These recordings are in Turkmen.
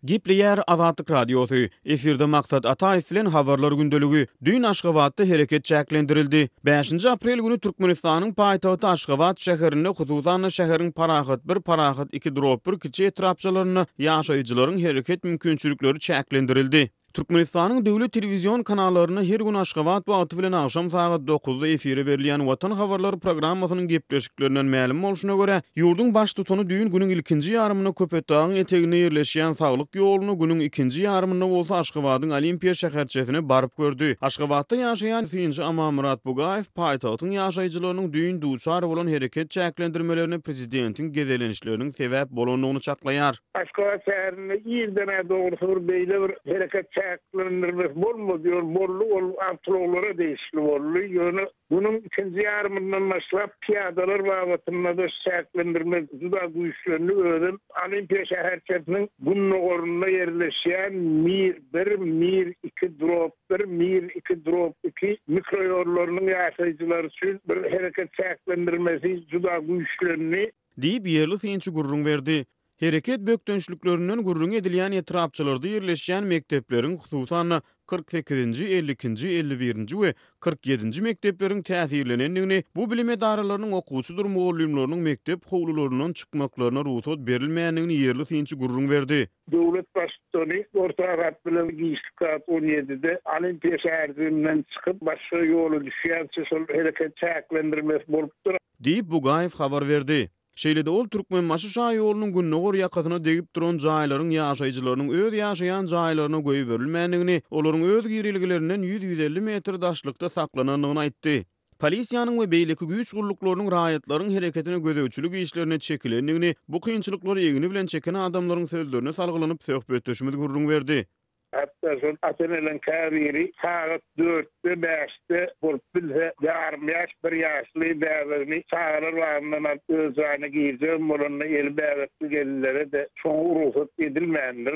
Gepleýär Azatlyk Radiosy, Efirde Maksat Ataýew bilen Habarlar gündeligi. Düýn Aşgabatda hereket çäklendirildi. Bäşinji aprel güni Türkmenistanyň paýtagty Aşgabat şäherinde, hususan-da şäheriň Parahat bir, Parahat iki, Drop bir kiçi etrapçalarynda ýaşaýjylaryň hereket mümkinçilikleri çäklendirildi. Türkmenistanyň döwlet telewizion kanallarynda her gün Aşgabat wagty bilen agşam sagat dokuzda efire berilýän Watan habarlary programmasynyň gepleşiklerinden mälim bolşuna görä, ýurduň Baştutany düýn günüň ilkinji ýarymynda Köpetdagyň eteginde ýerleşýän Saglyk ýoluna, günüň ikinji ýarymynda bolsa Aşgabadyň Olimpiýa şäherçesine baryp gördi. Aşgabatda ýaşaýan synçy Amanmyrat Bugaýew paýtagtyň ýaşaýjylarynyň düýn duçar bolan hereket çäklendirmelerine prezidentiň gezelençleriniň sebäp bolandygyny çaklaýar. Aşgabat şäherinde irden-ä dogrusy bir beýle bir hereket çäklendirmesi bolmady, ýöne boldy, ol awtoulaglara degişli boldy. Ýöne günüň ikinji ýarymyndan başlap pyýadalar babatynda-da şu çäklendirme juda güýçlendi, özem Olimpiýa şäherçesiniň gündogarynda ýerleşýän Mir bir, Mir iki, Drop bir, Mir iki, Drop iki mikroýollarynyň ýaşaýjylary üçin bir hereket çäklendirmesi juda güýçlendi. Diýip, ýerli synçy gürrüň berdi. Hereket bökdençliklerinden gürrüňi edilýän etrapçalarda ýerleşýän mekdepleriň, hususan-da, 48-nji, 52-nji, 51-nji we 47-nji mekdepleriň täsirlenendigini, bu bilim edaralarynyň okuwçydyr mugallymlarynyň mekdep howlularyndan çykmaklaryna rugsat berilmändigini ýerli synçy gürrüň berdi. Döwlet Baştutany orta sagat bilen giçlik sagat on ýedide Olimpiýa şäherjiginden çykyp, başga ýola düşýänçä şol hereket çäklendirmesi bolupdyr. Diýip, Bugaýew habar berdi. Şeýle-de ol Türkmenbaşy şaýolunyň gündogar ýakasyna degip duran jaýlaryň ýaşaýjylarynyň öz ýaşaýan jaýlaryna goýberilmändigini, olaryň öz girelgelerinden ýüz-ýüz elli metr daşlykda saklanandygyny aýtdy. Polisiýanyň we beýleki güýç gulluklarynyň raýatlaryň hereketine gözegçilik işlerine çekilendigini, bu kynçylyklary egni bilen çeken adamlaryň sözlerine salgylanyp, söhbetdeşimiz gürrüň berdi. Hatda şol ata-eneleriň käbiri sagat dörtde, bäşde bolup bilse, ýarym ýaş, bir ýaşly bäbegini çagalar bagyndan alyp öz jaýyna girjegem bolanda eli bäbekli gelinlere-de şoňa rugsat edilmändir.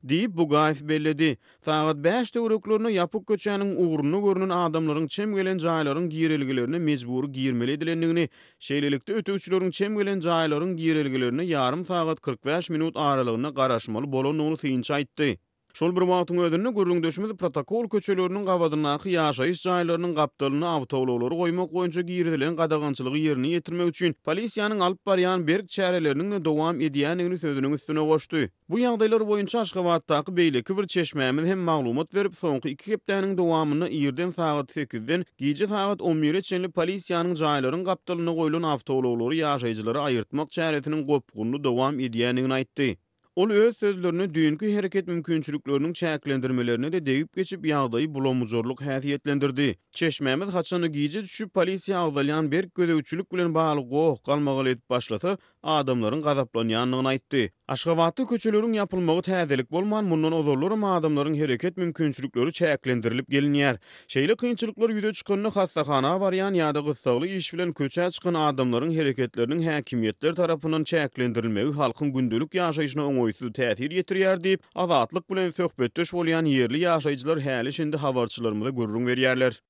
Diýip, Bugaýew belledi. Sagat bäş töwereklerinde ýapyk köçäniň ugrunda görnen adamlaryň çem gelen jaýlaryň girelgelerine mejbury girmeli edilendigini, şeýlelikde, ötegçileriň çem gelen jaýlaryň girelgelerine ýarym sagat 45 minut aralygynda garaşmaly bolandygyny synçy aýtdy. Şol bir wagtyň özünde, gürrüňdeşimiz protokol köçeleriniň gabadyndaky ýaşaýyş jaýlarynyň gapdalynda awtoulaglary goýmak boýunça girizilen gadagançylygy ýerine ýetirmek üçin polisiýanyň alyp barýan berk çäreleriniň-de dowam edýändigini sözüniň üstüne goşdy. Bu ýagdaýlar boýunça Aşgabatdaky beýleki bir çeşmämiz hem maglumat berip, soňky iki hepdäniň dowamynda irden sagat sekizden gije sagat on bire çenli polisiýanyň jaýlaryň gapdalynda goýlan awtoulaglary ýaşaýjylara aýyrtmak çäresiniň gopgunly dowam edýändigini aýtdy. Ol öz sözlerinde düýnki hereket mümkinçilikleriniň çäklendirmelerine-de degip geçip, ýagdaýy bulamyjarlyk häsiýetlendirdi. Çeşmämiz haçanda gije düşüp, polisiýa agzalýan berk gözegçilik bilen bagly goh-galmagal edip başlasa, adamlaryň gazaplanýandygyny aýtdy. Aşgabatda köçeleriň ýapylmagy täzelik bolman, mundan ozallaram adamlaryň hereket mümkinçilikleri çäklendirilip gelinýär. Şeýle kynçylyklar ýüze çykanda hassahana barýan ýa-da gyssagly iş bilen köçä çykan adamlaryň hereketleriniň häkimiýetler tarapyndan çäklendirilmegi halkyň gündelik ýaşaýşyna oňaýsyz täsir ýetirýär diýip, Azatlyk bilen söhbetdeş bolýan ýerli ýaşaýjylar häli-şindi habarçylarymyza gürrüň berýärler.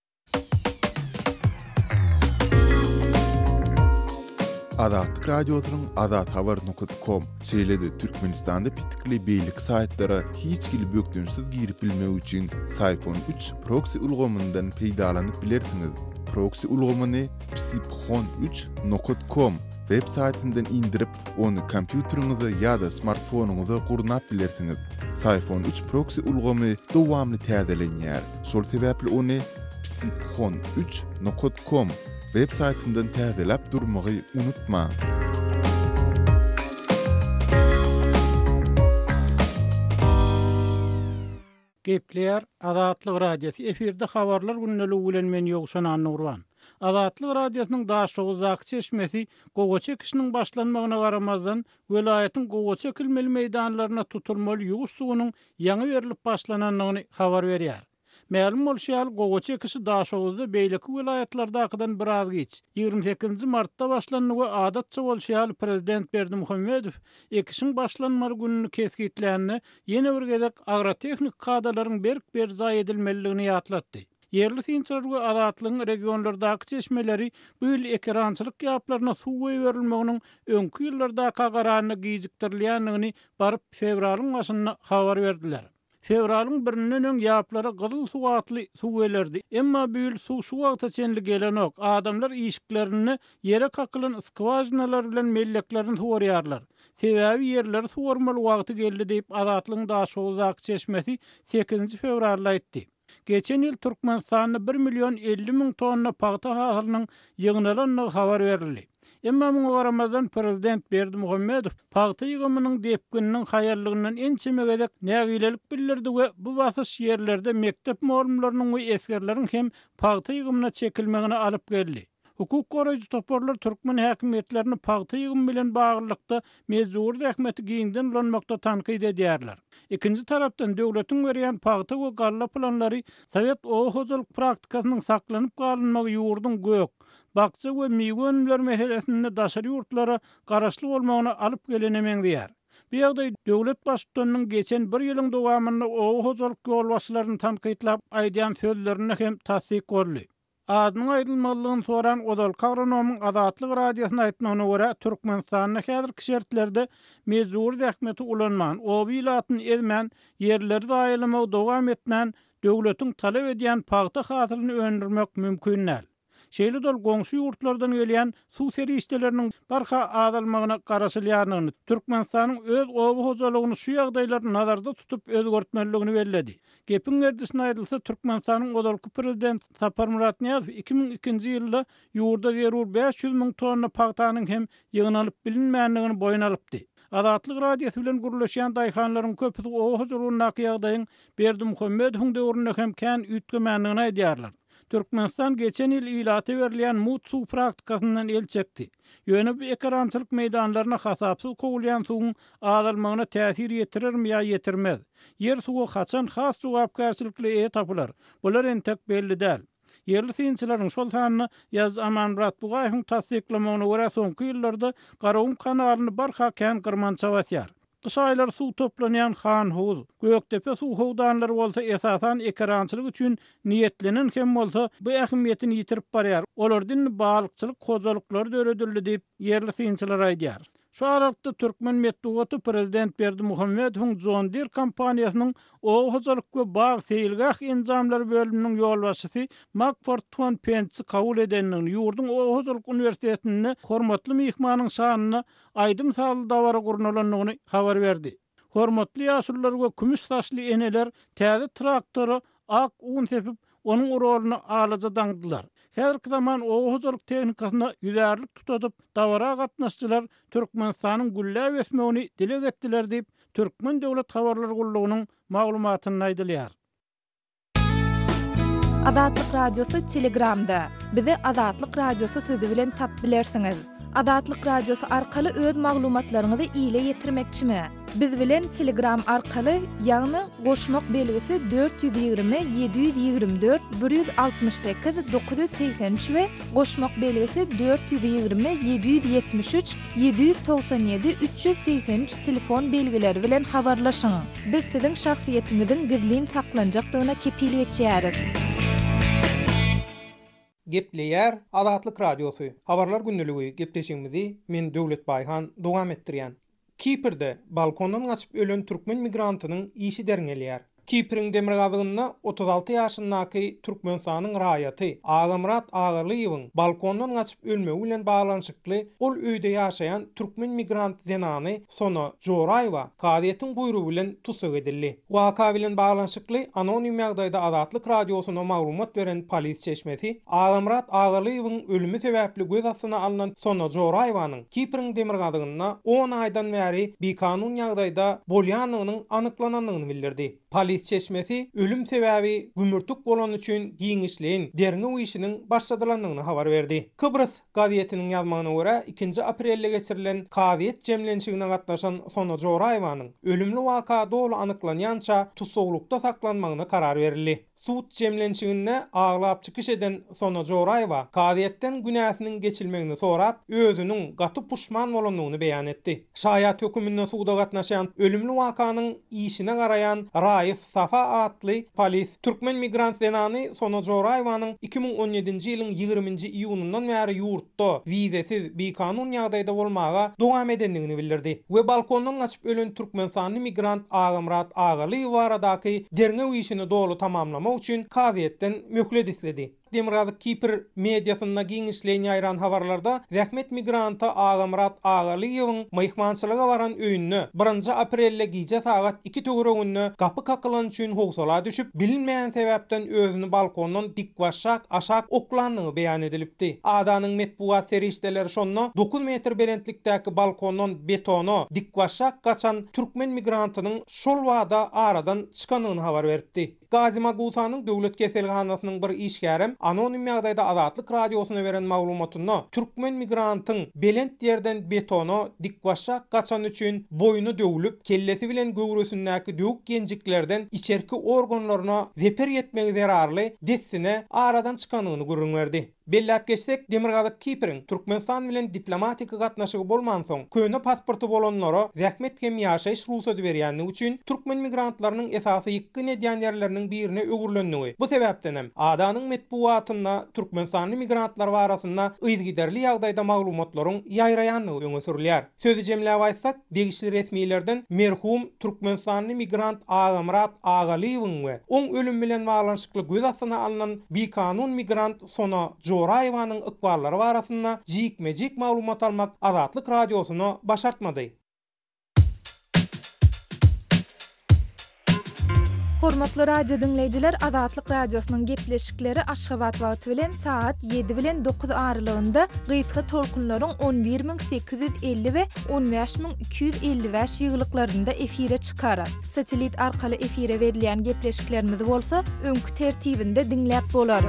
Azatlyk Radiosynyň azathabar nokat kom, şeýle-de Türkmenistanda petikli beýleki saýtlara hiç hili bökdençsiz girip bilmek üçin Syphon üç proksi ulgamyndan peýdalanyp bilersiňiz. Proksi ulgamyny psiphon üç nokat kom web saýtyndan indirip, ony kompýuteriňize ýa-da smartfonyňyza gurnap bilersiňiz. Syphon üç proksi ulgamy dowamly täzelenýär. Şol sebäpli ony psiphon üç nokat kom web saýtyndan täzeläp durmagy unutmaň. Gepleýär Azatlyk Radiosy, efirde Habarlar gündeligi bilen men Ýowşan Annagurban. Azatlyk Radiosynyň Daşoguzdaky çeşmesi gowaça ekişiniň başlanmagyna garamazdan, welaýatyň gowaça ekilmeli meýdanlaryna tutulmaly ýuwuş suwunyň ýaňy berlip başlanandygyny habar berýär. Mälim bolşy ýaly, gowaça ekişi Daşoguzda beýleki welaýatlardakydan biraz giç, 28-nji martda başlandy we adatça bolşy ýaly prezident Berdimuhamedow ekişiň başlanmaly gününi kesgitlände, ýene bir gezek agrotehniki kadalaryň berk berjaý edilmelidigini ýatlatdy. Ýerli synçylar we Azatlygyň regionlardaky çeşmeleri bu ýyl ekerançylyk ýaplaryna suw goýberilmeginiň öňki ýyllardaka garanda gijikdirilýändigini baryp fewralyň başynda habar berdiler. Fewralyň birinden öň ýaplara gyzyl suw atly suw gelerdi. Emma bu ýyl suw şu wagta çenli gelenok. Adamlar işiklerinde ýere kakylan skwažinalar bilen melleklerini suwarýarlar. Sebäbi ýerleri suwarmaly wagty geldi diýip, Azatlygyň Daşoguzdaky çeşmesi sekizinji fewralda aýtdy. Geçen ýyl Türkmenistanda bir million 50 müň tonna pagta hasylynyň ýygnalandygy habar berildi. Emma muňa garamazdan, prezident Berdimuhamedow pagta ýygymynyň depgininiň haýallygyndan ençeme gezek nägilelik bildirdi we bu basyş ýerlerde mekdep mugallymlarynyň we esgerleriň hem pagta ýygymyna çekilmegine alyp geldi. Hukuk goraýjy toparlar türkmen häkimiýetlerini pagta ýygymy bilen baglylykda mejbury zähmeti giňden ulanmakda tankyt edýärler. Ikinji tarapdan, döwletiň berýän pagta we galla planlary sowet oba hojalyk praktikasynyň saklanyp galynmagy ýurduň gök, bakja we miwe önümleri meselesinde daşary ýurtlara garaşly bolmagyna alyp gelene meňzeýär. Bu ýagdaý döwlet baştutanynyň geçen bir ýylyň dowamynda oba hojalyk ýolbaşçylaryny tankytlap aýdýan sözlerinde hem tassyk boldy. Adynyň aýdylmazlygyny soran ozalky agronomyň Azatlyk Radiosyna aýtmagyna görä, Türkmenistanda häzirki şertlerde mejbury zähmeti ulanman, oba ilatyny ezmän, ýerleri zaýalamagy dowam etmän, döwletiň talap edýän pagta hasylyny öndürmek mümkin däl. Şeýle-de ol goňşy ýurtlardan gelýän suw serişdeleriniň barha azalmagyna garaşylýandygyny, Türkmenistanyň öz oba hojalygyny şu ýagdaýlary nazarda tutup özgertmelidigini belledi. Gepiň gerdişine aýdylsa, Türkmenistanyň ozalky prezidenti Saparmyrat Nyýazow 2002-nji ýylda ýurda zerur 500 müň tonna pagtanyň hem ýygnalyp bilinmändigini boýun alypdy. Azatlyk Radiosy bilen gürleşýän daýhanlaryň köpüsi oba hojalygyndaky ýagdaýyň Berdimuhamedowyň döwründe hem kän üýtgemändigini aýdýarlar. Türkmenistan geçen ýyl ilata berilýän mugt suw praktikasyndan el çekdi. Ýöne bu ekerançylyk meýdanlaryna hasapsyz kowulýan suwuň azalmagyna täsir ýetirermi ýa ýetirmez? Ýer suwa haçan has jogapkärçilikli eýe tapylar? Bular entek belli däl. Ýerli synçylaryň, şol sanda ýazyjy Amanmyrat Bugaýewiň tassyklamagyna görä, soňky ýyllarda Garagum kanalyny barha kän gyrmança basýar. Gyş aýlary suw toplanýan Hanhowuz, Gökdepe suw howdanlary bolsa esasan ekerançylyk üçin niýetlenen hem bolsa, bu ähmiýetini ýitirip barýar, olarda indi balykçylyk hojalyklary döredildi diýip, ýerli synçylar aýdýar. Şu aralykda türkmen metbugaty prezident Berdimuhamedowyň John Deere kompaniýasynyň oba hojalyk we bag-seýilgäh enjamlary bölüminiň ýolbaşçysy Makford Ton Pentsi kabul edendigini, ýurduň oba hojalyk uniwersitetinde hormatly myhmanyň şanyna aýdym-sazly dabara gurnalandygyny habar berdi. Hormatly ýaşulular we kümüş saçly eneler täze traktora ak un sepip, onuň roluny alaja daňdylar. Häzirki zaman oba hojalyk tehnikasyna ýüzärlik tutadyp, dabara gatnaşyjylar Türkmenistanyň gülläp ösmegini dileg etdiler diýip, Türkmen döwlet habarlar gullugynyň maglumatynda aýdylýar. Azatlyk Radiosy Telegramda. Bizi Azatlyk Radiosy sözi bilen tapyp bilersiňiz. Azatlyk Radiosy arkaly öz maglumatlaryňyzy ile ýetirmekçimi? Biz bilen Telegram arkaly, ýagny goşmak belgisi 420 724 168 983 we goşmak belgisi 420 773 797 383 telefon belgileri bilen habarlaşyň. Biz siziň şahsyýetiňiziň gizlin saklanjakdygyna kepil geçýäris. Gepleýär Azatlyk Radiosy, Habarlar gündeligi gepleşigimizi men Döwlet Baýhan dowam etdirýän. Kiprde balkondan gaçyp ölen türkmen migrantynyň işi derňelýär. Kipriň demirgazygynda 36 ýaşyndaky Türkmenistanyň raýaty Agamyrat Agalyýewiň balkondan gaçyp ölmegi bilen baglanyşykly ol öýde ýaşaýan türkmen migrant zenany Sona Joraýewa kazyýetiň buýrugy bilen tussag edildi. Waka bilen baglanyşykly anonim ýagdaýda Azatlyk Radiosyna maglumat beren polis çeşmesi Agamyrat Agalyýewiň ölümi sebäpli göz astyna alnan Sona Joraýewanyň Kipriň demirgazygynda on aýdan bäri bikanun ýagdaýda bolýandygynyň anyklanandygyny bildirdi. Polis çeşmesi ölüm sebäbi gümürtik bolany üçin giňişleýin derňew işiniň başladylandygyny habar berdi. Kybrys gazetiniň ýazmagyna görä, ikinji aprelde geçirilen kazyýet jemlenşigine gatnaşan Sona Joraýewanyň ölümli waka doly anyklanýança tussaglykda saklanmagyna karar berildi. Sud jemlenşiginde aglap çykyş eden Sona Joraýewa kazyýetden günäsiniň geçilmegini sorap, özüniň gaty puşman bolandygyny beýan etdi. Şaýat höküminde suda gatnaşan ölümli wakanyň işine garaýan Raýew. Safa atly polis türkmen migrant zenany Sona Joraýewanyň 2017-nji ýylyň ýigriminji iýunyndan bäri ýurtda wizesiz, bikanun ýagdaýda bolmaga dowam edendigini bildirdi we balkondan gaçyp ölen türkmenistanly migrant Agamyrat Agalyýew baradaky derňew işini doly tamamlamak üçin kazyýetden möhlet isledi. Demirgazyk Kipr mediasynda giňişleýin ýaýran habarlarda zähmet migranty Agamyrat Agalyýewiň myhmançylyga baran öýünde birinji aprelde gije sagat iki töwereginde gapy kakylany üçin howsala düşüp, bilinmeýän sebäpden özüni balkondan dikbaşşak aşak oklandygy beýan edilipdi. Adanyň metbugat serişdeleri şonda dokuz metr belentlikdäki balkondan betona dikbaşşak gaçan türkmen migrantynyň şol bada aradan çykandygyny habar beripdi. Gazimagusanyň döwlet keselhanasynyň bir işgärem anonim ýagdaýda Azatlyk Radiosyna beren maglumatynda türkmen migrantyň belent ýerden betona dikbaşak gaçany üçin boýny döwlüp, kellesi bilen göwresindäki döwük ýenjiklerden içerki organlaryna zeper ýetmegi zerarly dessine aradan çykandygyny gürrüň berdi. Belläp geçsek, Demirgazyk Kipriň Türkmenistan bilen diplomatiki gatnaşygy bolmansoň, köne pasporty bolanlara zähmet hem ýaşaýyş rugsady berýändigi üçin türkmen migrantlarynyň esasy ýykgyn edýän ýerleriniň birine öwrülendigi, bu sebäpdenem, adanyň metbugatynda türkmenistanly migrantlar barasynda yzygiderli ýagdaýda maglumatlaryň ýaýraýandygy öňe sürülýär. Sözi jemläp aýtsak, degişli resmilerden merhum türkmenistanly migrant Agamyrat Agalyýewiň we oň ölümi bilen baglanyşykly göz astyna alnan bikanun migrant Sona Joraýewanyň ykballary barasynda jikme-jik maglumat almak Azatlyk Radiosyna başartmady. Hormatly radio diňleýjiler Azatlyk Radiosynyň gepleşikleri Aşgabat wagty bilen sagat 7 bilen 9 aralygynda gysga tolkunlaryň 11850 we 15255 ýygylyklarynda efire çykar. Satelit arkaly efire berilýän gepleşiklerimizi bolsa öňki tertibinde diňläp bolar.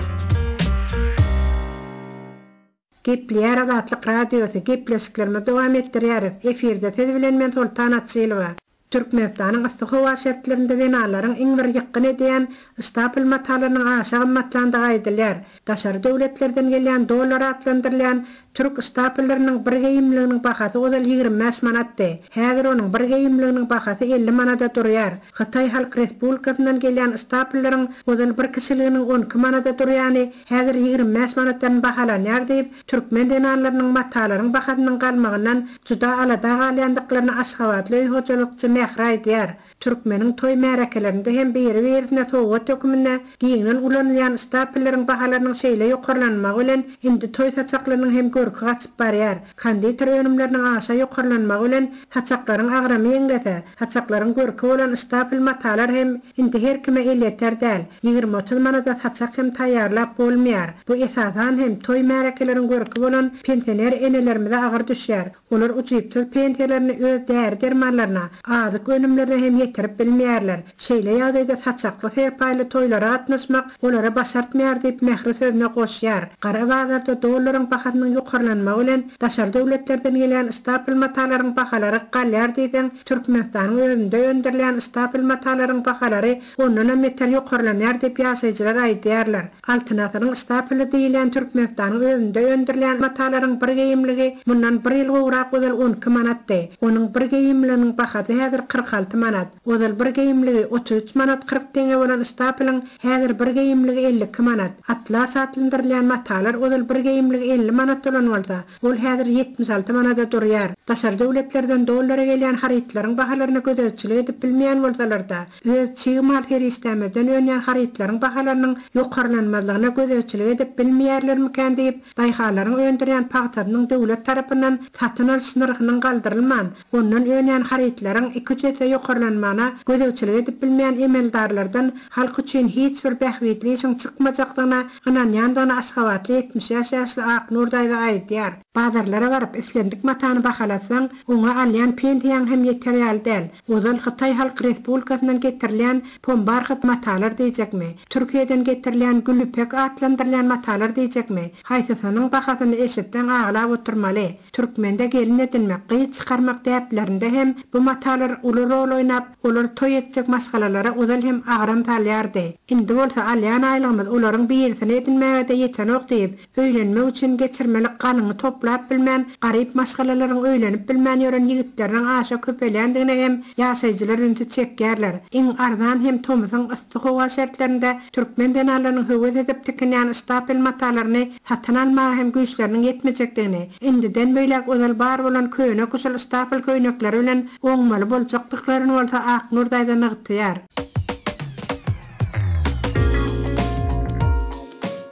Gepleýär Azatlyk Radiosy, gepleşiklerimizi dowam etdirýäris. Efirde siz bilen men Soltan Açylowa. Türkmenistanyň yssy howa şertlerinde zenanlaryň iň bir ýykgyn edýän ştapel matalarynyň aşa gymmatlandygy aýdylýar. Daşary döwletlerden gelýän dollar atlandyrylýan türk ştapelleriniň bir geýimliginiň bahasy ozal 25 manatdy. Häzir onuň bir geýimliginiň bahasy 50 manada durýar. Hytaý Halk Respublikasyndan gelýän ştapelleriň ozal bir kişiliginiň 12 manada durýany häzir 25 manatdan bahalanýar diýip, Türkmen zenanlarynyň matalaryň bahasynyň galmagyndan juda alada galýandyklaryny aşgabatly öý hojalykçy Mähri aýdýar. Türkmeniň toý märekelerinde hem biri-birisine sowgat höküminde giňden ulanylýan ştapelleriň bahalarynyň şeýle ýokarlanmagy bilen indi toý saçaklarynyň hem görki gaçyp barýar. Konditer önümleriniň aşa ýokarlanmagy bilen saçaklaryň agramy ýeňlese, saçaklaryň görki bolan ştapel matalar hem indi her kime elýeter däl. Ýigrimi-otuz manada saçak hem taýýarlap bolmaýar. Bu esasan hem toý märekeleriň görki bolan pensioner enelerimize agyr düşýär. Olar ujypsyz pensiýalaryny öz däri-dermanlaryna, azyk önümlerine hem ýetirip bilmeýärler. Şeýle ýagdaýda saçakly serpaýly toýlara gatnaşmak olara başartmaýar diýip Mähri sözüne goşýar. Gara bazarda dollaryň bahasynyň ýokarlanmagy bilen daşary döwletlerden gelýän ştapel matalaryň bahalary galýar diýseň, Türkmenistanyň özünde öndürilýän ştapel matalaryň bahalary ondanam beter ýokarlanýar diýip ýaşaýjylar aýdýarlar. Altyn asyryň ştapeli diýilýän Türkmenistanyň özünde öndürilýän matalaryň bir geýimligi mundan bir ýyl gowrak ozal 12 manatdy. Onuň bir geýimliginiň bahasy häzir 46 manat. Ozal bir geýimligi 33 manat 40 teňňe bolan ştapeliň häzir bir geýimligi 52 manat. Atlas atlandyrylýan matalar ozal bir geýimligi 50 manat bolan bolsa, ol häzir 76 manada durýar. Daşary döwletlerden dollara gelýän harytlaryň bahalaryna gözegçilik edip bilmeýän bolsalar-da, öz çig mal serişdämizden önýän harytlaryň bahalarynyň ýokarlanmazlygyna gözegçilik edip bilmeýärlermikän diýip, daýhanlaryň öndürýän pagtasynyň döwlet tarapyndan satyn alyş nyrhynyň galdyrylman, ondan önýän harytlaryň iki-üç esse ýokarlanmagyna gözegçilik edip bilmeýän emeldarlardan halk üçin hiç bir bähbitli işiň çykmajakdygyna ynanýandygyny aşgabatly 75 ýaşly Aknur daýza aýdýar. Bazarlara baryp, islendik matany bahalatsaň, oňa alýan pensiýaň hem ýeter ýaly däl. Ozal Hytaý Halk Respublikasyndan getirilýän pombarhat matalar diýjekmi, Türkiýeden getirilýän gülüpek atlandyrylýan matalar diýjekmi, haýsysynyň bahasyny eşitseň aglap oturmaly. Türkmende gelin edinmek, gyz çykarmak däplerinde hem bu matalar uly rol oýnap, Olar toý etjek maşgalalara ozal hem agram salýardy. Indi bolsa alýan aýlygymyz olaryň birisini edinmäge-de ýetenok diýip, öýlenmek üçin geçirmeli galyňy toplap bilmän, garyp maşgalalaryň öýlenip bilmän ýören ýigitleriniň aşa köpelýändigine hem ýaşaýjylar ünsi çekýärler. Iň arzan hem tomusyň yssy howa şertlerinde türkmen zenanlarynyň höwes edip tikinýän ştapel matalaryny satyn almaga hem güýçleriniň ýetmejekdigini, indiden beýläk ozal bar bolan köne-küşül ştapel köýnekleri bilen oňmaly boljakdyklaryny bolsa Aknur daýza nygtaýar.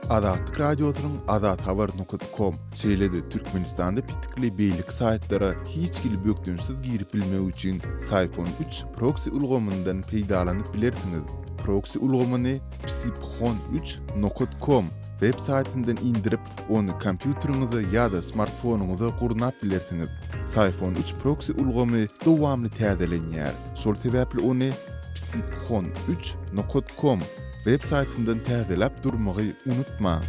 Azatlyk Radiosynyň azathabar nokat kom, şeýle-de Türkmenistanda petikli beýleki saýtlara hiç hili bökdençsiz girip bilmek üçin Syfon üç proksi ulgamyndan peýdalanyp bilersiňiz. Proksi ulgamyny psiphon üç nokat kom web saýtyndan indirip, ony kompýuteriňize ýa-da smartfonyňyza gurnap bilersiňiz. Syfon üç proksi ulgamy dowamly täzelenýär. Şol sebäpli ony psiphon üç nokat kom web saýtyndan täzeläp durmagy unutmaň.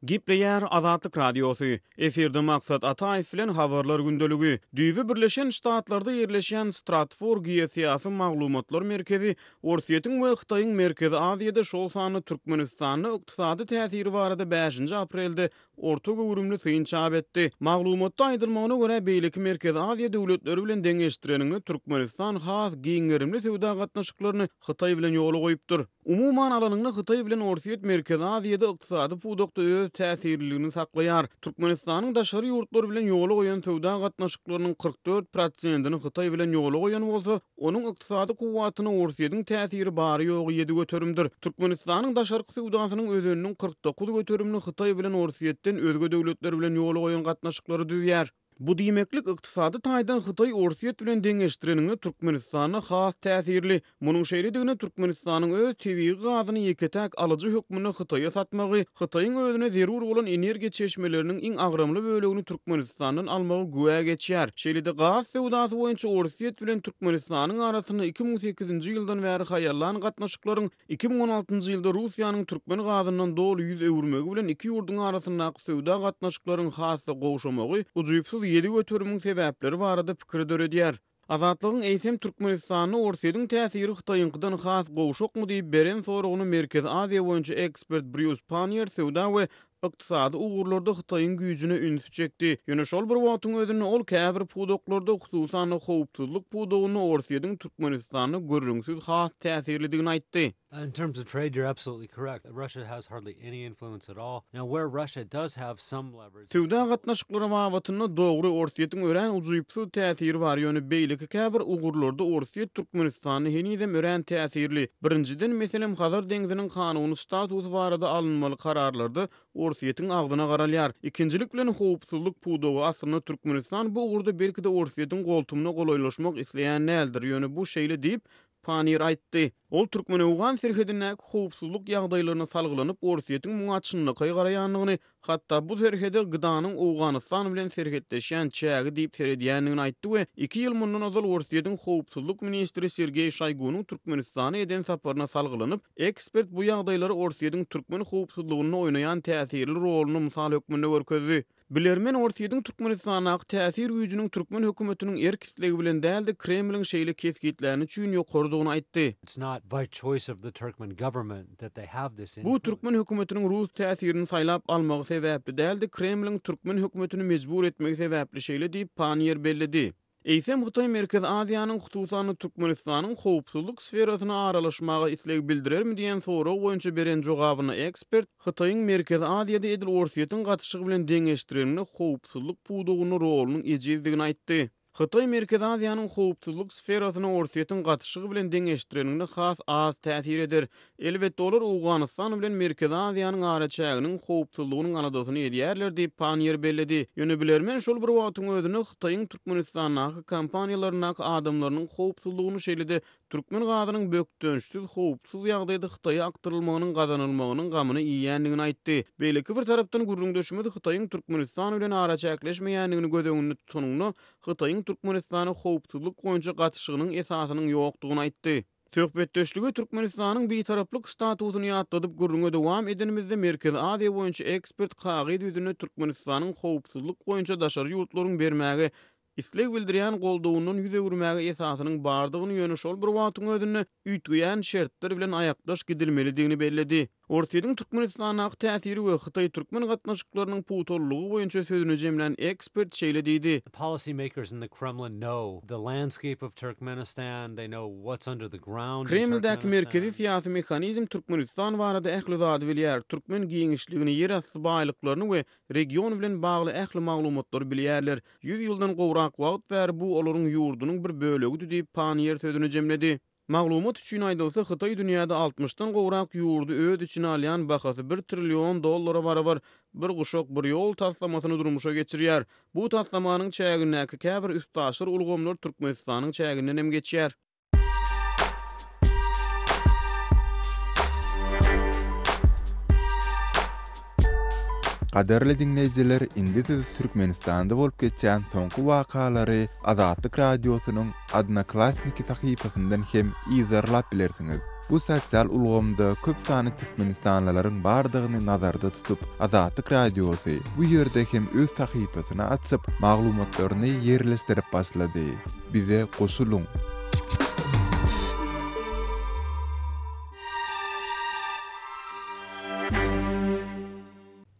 Gepleýär Azatlyk Radiosy. Efirde Maksat Ataýew bilen Habarlar gündeligi. Düýbi Birleşen Ştatlarda ýerleşýän Stratfor geosyýasy maglumatlar merkezi Orsýetiň we Hytaýyň Merkezi Aziýada, şol sanda Türkmenistanda ykdysady täsiri barada bäşinji aprelde orta göwrümli syn çap etdi. Maglumatda aýdylmagyna görä, beýleki Merkezi Aziýa döwletleri bilen deňeşdireniňde Türkmenistan has giň gerimli söwda gatnaşyklaryny Hytaý bilen ýola goýupdyr. Umuman alanyňda, Hytaý bilen Orsýet Merkezi Aziýada ykdysady pudakda öz täsirliligini saklaýar. Türkmenistanyň daşary ýurtlar bilen ýola goýan söwda gatnaşyklarynyň 44 prosentini Hytaý bilen ýola goýan bolsa, onuň ykdysady kuwwatyna Orsýetiň täsiri bary-ýogy ýedi göterimdir. Türkmenistanyň daşarky söwdasynyň özeniniň 49 göterimini Hytaý bilen Orsýetden özge döwletler bilen ýola goýan gatnaşyklary düzýär. Bu diýmeklik ykdysady taýdan Hytaý Orsýet bilen deňeşdireniňde Türkmenistanda has täsirli. Munuň şeýledigine Türkmenistanyň öz tebigy gazyny ýeke-täk alyjy hökmünde Hytaýa satmagy, Hytaýyň özüne zerur bolan energiýa çeşmeleriniň iň agramly bölegini Türkmenistandan almagy güwä geçýär. Şeýle-de gaz söwdasy boýunça Orsýet bilen Türkmenistanyň arasynda 2008-nji ýyldan bäri haýallan gatnaşyklaryň 2016-njy ýylda Russiýanyň türkmen gazyndan doly ýüz öwürmegi bilen iki ýurduň arasyndaky söwda gatnaşyklaryň has-da gowşamagy ujypsyz ýedi göterimiň sebäpleri barada pikir döredýär. Azatlygyň Eýsem Türkmenistanda Orsýetiň täsiri Hytaýyňkydan has gowşakmy diýip beren soragyna Merkezi Aziýa boýunça ekspert Brýus Panniýer söwda we ykdysady ugurlarda Hytaýyň güýjüne ünsi çekdi. Ýöne şol bir wagtyň özünde ol käbir pudaklarda, hususan-da howpsuzlyk pudagynda Orsýetiň Türkmenistanda gürrüňsiz has täsirlidigini aýtdy. In terms of trade, you're absolutely correct. Russia has hardly any influence at all. Now, where Russia does have some leverage. Söwda gatnaşyklary babatynda dogry, Orsýetiň örän ujypsyz täsiri bar, ýöne beýleki käbir ugurlarda Orsýet Türkmenistanda henizem örän täsirli. Birinjiden, meselem, Hazar deňziniň kanuny statusy barada alynmaly kararlarda Orsýetiň agzyna garalýar. Ikinjilik bilen, howpsuzlyk pudagy, aslynda Türkmenistan bu ugurda belki-de Orsýetiň goltumyna golaýlaşmak isleýän däldir, ýöne bu şeýle diýip, Panniýer aýtdy. Ol türkmen-owgan serhedindäki howpsuzlyk ýagdaýlaryna salgylanyp, Orsýetiň muňa çynlakaý garaýandygyny, hatda bu serhede GDA-nyň Owganystan bilen serhetleşýän çägi diýip seredýändigini aýtdy we iki ýyl mundan ozal Orsýetiň howpsuzlyk ministri Sergeý Şoýgunyň Türkmenistana eden saparyna salgylanyp, ekspert bu ýagdaýlary Orsýetiň türkmen howpsuzlygynda oýnaýan täsirli roluny mysal hökmünde görkezdi. Bilermen Orsýetiň Türkmenistandaky täsir güýjüniň türkmen hökümetiniň erk-islegi bilen däl-de, Kremliň şeýle kesgitläni üçin ýokarydygyny aýtdy. Bu türkmen hökümetiniň rus täsirini saýlap almagy sebäpli däl-de, Kremliň türkmen hökümetini mejbur etmegi sebäpli şeýle diýip, Panniýer belledi. Eýsem, Hytaý Merkezi Aziýanyň, hususan-da, Türkmenistanyň howpsuzlyk sferasyna aralaşmaga isleg bildirermi diýen sorag boýunça beren jogabynda ekspert Hytaýyň Merkezi Aziýada edil Orsýetiň gatyşygy bilen deňeşdireninde howpsuzlyk pudagynda rolunyň ejizdigini aýtdy. Hytaý Merkezi Aziýanyň howpsuzlyk sferasyna Orsýetiň gatyşygy bilen deňeşdireniňde has az täsir eder. Elbetde, olar Owganystan bilen Merkezi Aziýanyň araçäginiň howpsuzlygynyň aladasyny edýärler diýip, Panniýer belledi. Ýöne bilermen şol bir wagtyň özünde Hytaýyň Türkmenistandaky kompaniýalaryndaky adamlarynyň howpsuzlygyny, şeýle-de türkmen gazynyň bökdençsiz, howpsuz ýagdaýda Hytaýa akdyrylmagynyň gazanylmagynyň gamyny iýýändigini aýtdy. Beýleki bir tarapdan, gürrüňdeşimiz Hytaýyň Türkmenistan bilen araçäkleşmeýändigini göz öňünde tutanynda, Hytaýyň Türkmenistana howpsuzlyk boýunça gatyşygynyň esasynyň ýokdugyny aýtdy. Söhbetdeşlige Türkmenistanyň Bitaraplyk statusyny ýatladyp gürrüňe dowam edenimizde Merkezi Aziýa boýunça ekspert kagyz ýüzünde Türkmenistanyň howpsuzlyk boýunça daşary ýurtlaryň bermäge isleg bildirýän goldawyndan ýüz öwürmäge esasynyň bardygyny ýöne şol bir wagtyň özünde üýtgeýän şertler bilen aýakdaş gidilmelidigini belledi. Orsýetiň Türkmenistandaky täsiri we hytaý-türkmen gatnaşyklarynyň pugtalylygy boýunça sözüni jemlän ekspert şeýle diýdi. The policy makers in the Kremlin know the landscape of Turkmenistan, they know what's under the ground in Kremldäki merkezi Turkmenistan. syýasy mehanizm Türkmenistan barada ähli zady bilýär, türkmen giňişligini, ýerasty baýlyklaryny we region bilen bagly ähli maglumatlary bilýärler. Ýüz ýyldan gowrak wagt bäri bu olaryň ýurdunyň bir bölegidi diýip, Panniýer sözüni jemledi. Maglumat üçin aýdylsa, Hytaý dünýäde altmyşdan gowrak ýurdy öz içine alýan bahasy bir trillion dollara barabar Bir guşak, bir ýol taslamasyny durmuşa geçirýär. Bu taslamanyň çägindäki käbir üstaşyr ulgamlar Türkmenistanyň çäginden hem geçýär. Gadyrly diňleýjiler indi siz Türkmenistanda bolup geçýän soňky wakalary Azatlyk Radiosynyň Odnoklassniki sahypasyndan hem yzarlap bilersiňiz. Bu sosial ulgamda köp sanly türkmenistanlylaryň bardygyny nazarda tutup, Azatlyk Radiosy bu ýerde hem öz sahypasyny açyp, maglumatlaryny ýerleşdirip başlady. Bize goşulyň!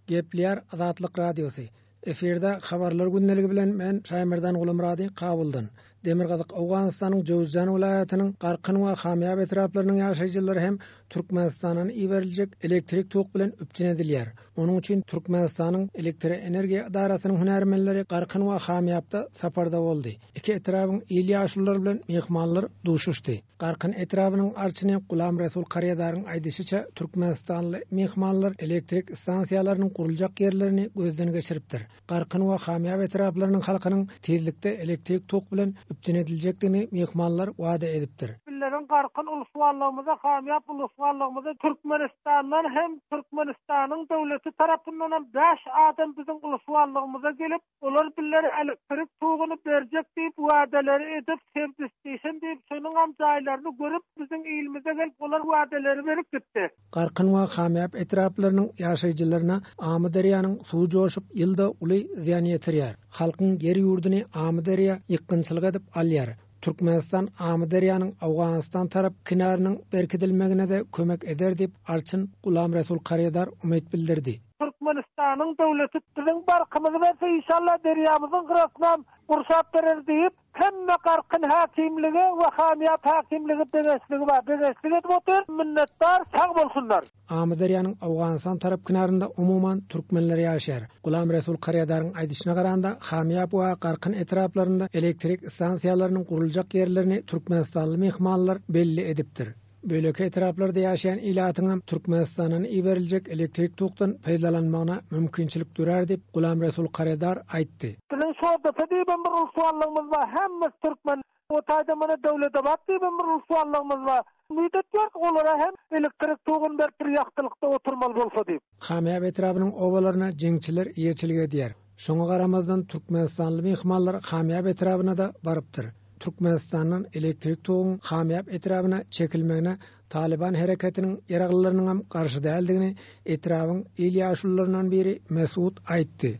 Gepleýär Azatlyk Radiosy. Efirde Habarlar gündeligi bilen men Şaýmerdan Gulumyrady Kabuldan. Demirgazyk Owganystanyň Jöwüzjan welaýatynyň Garkyn we Hamýap etraplarynyň ýaşaýjylary hem Türkmenistandan iberiljek elektrik tok bilen üpjün edilýär. Onuň üçin Türkmenistanyň Elektroenergiýa edarasynyň hünärmenleri Garkyn we Hamýapda saparda boldy. Iki etrabyň il ýaşululary bilen myhmanlar duşuşdy. Garkyn etrabynyň arçyny Gulam Resul Karýadaryň aýdyşyça, türkmenistanly myhmanlar elektrik stansiýalarynyň guruljak ýerlerini gözden geçiripdir. Garkyn we Hamýap etraplarynyň halkynyň tizlikde elektrik tok bilen üpjün ediljekdigini myhmanlar wada edipdir. Bizleriň Garkyn ulusgallygymyza, Hamýap ulusgallygymyza Türkmenistandan hem Türkmenistanyň döwleti tarapyndanam bäş adam biziň ulusgallygymyza gelip, Olar bizlere elektrik toguny berjek diýip wadaleri edip, sebdisdişen diýip şonuňam jaýlaryny görüp biziň ilimize gelip olar wadaleri berip gitdi. Garkyn we Hamýap etraplarynyň ýaşaýjylaryna Amyderýanyň suwy joşup ýylda uly zyýan ýetirýär. Halkyň ýer-ýurduny Amyderýa ýykgynçylyk edip alýar. Türkmenistan Amyderýanyň Owganystan tarap kenarynyň berkidilmegine-de kömek eder diýip, arçyn Gulam Resul Karyýadar umyt bildirdi. Türkmenistanyň döwleti biziň barkymyzy berse inşallah derýamyzyň gyrasynam gurşap berer diýip hemme garkyn häkimligi we hamýap häkimligi begençligi bar begençlik edip otyr minnetdar sag bolsunlar. Amyderýanyň Owganystan tarap kenarynda umuman türkmenler ýaşaýar. Gulam Resul Karýadaryň aýdyşyna garanda, Hamýap we Garkyn etraplarynda elektrik stansiýalarynyň guruljak ýerlerini türkmenistanly myhmanlar belli edipdir. Beýleki etraplarda ýaşaýan ilatyňam Türkmenistandan iberiljek elektrik tokdan peýdalanmagyna mümkinçilik dörär diýip, Gulam Resul Karedar aýtdy. Biziň Şordepe diýibem bir ulsuwanlygymyz bar, hemmesi türkmen. O taýda mana Döwledabat diýibem bir ulsuwanlygymyz bar. Umyt etýäris, olara hem elektrik toguny berip bir ýagtylykda oturmaly bolsa diýip. Hamýap etrabynyň obalaryna jeňçiler eýeçilik edýär. Şoňa garamazdan, türkmenistanly myhmanlar Hamýap etrabyna-da barypdyr. Türkmenistandan elektrik toguň Hamýap etrabyna çekilmegine Talyban hereketiniň ýaraglylarynyňam garşy däldigini etrabyň il ýaşulularyndan biri Mesut aýtdy.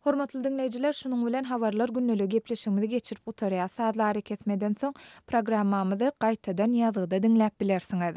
Hormatly diňleýjiler, şunuň bilen Habarlar gündeligi gepleşigimizi geçirip gutarýas. Sazly arakesmeden soň programmamyzy gaýtadan ýazgyda diňläp bilersiňiz.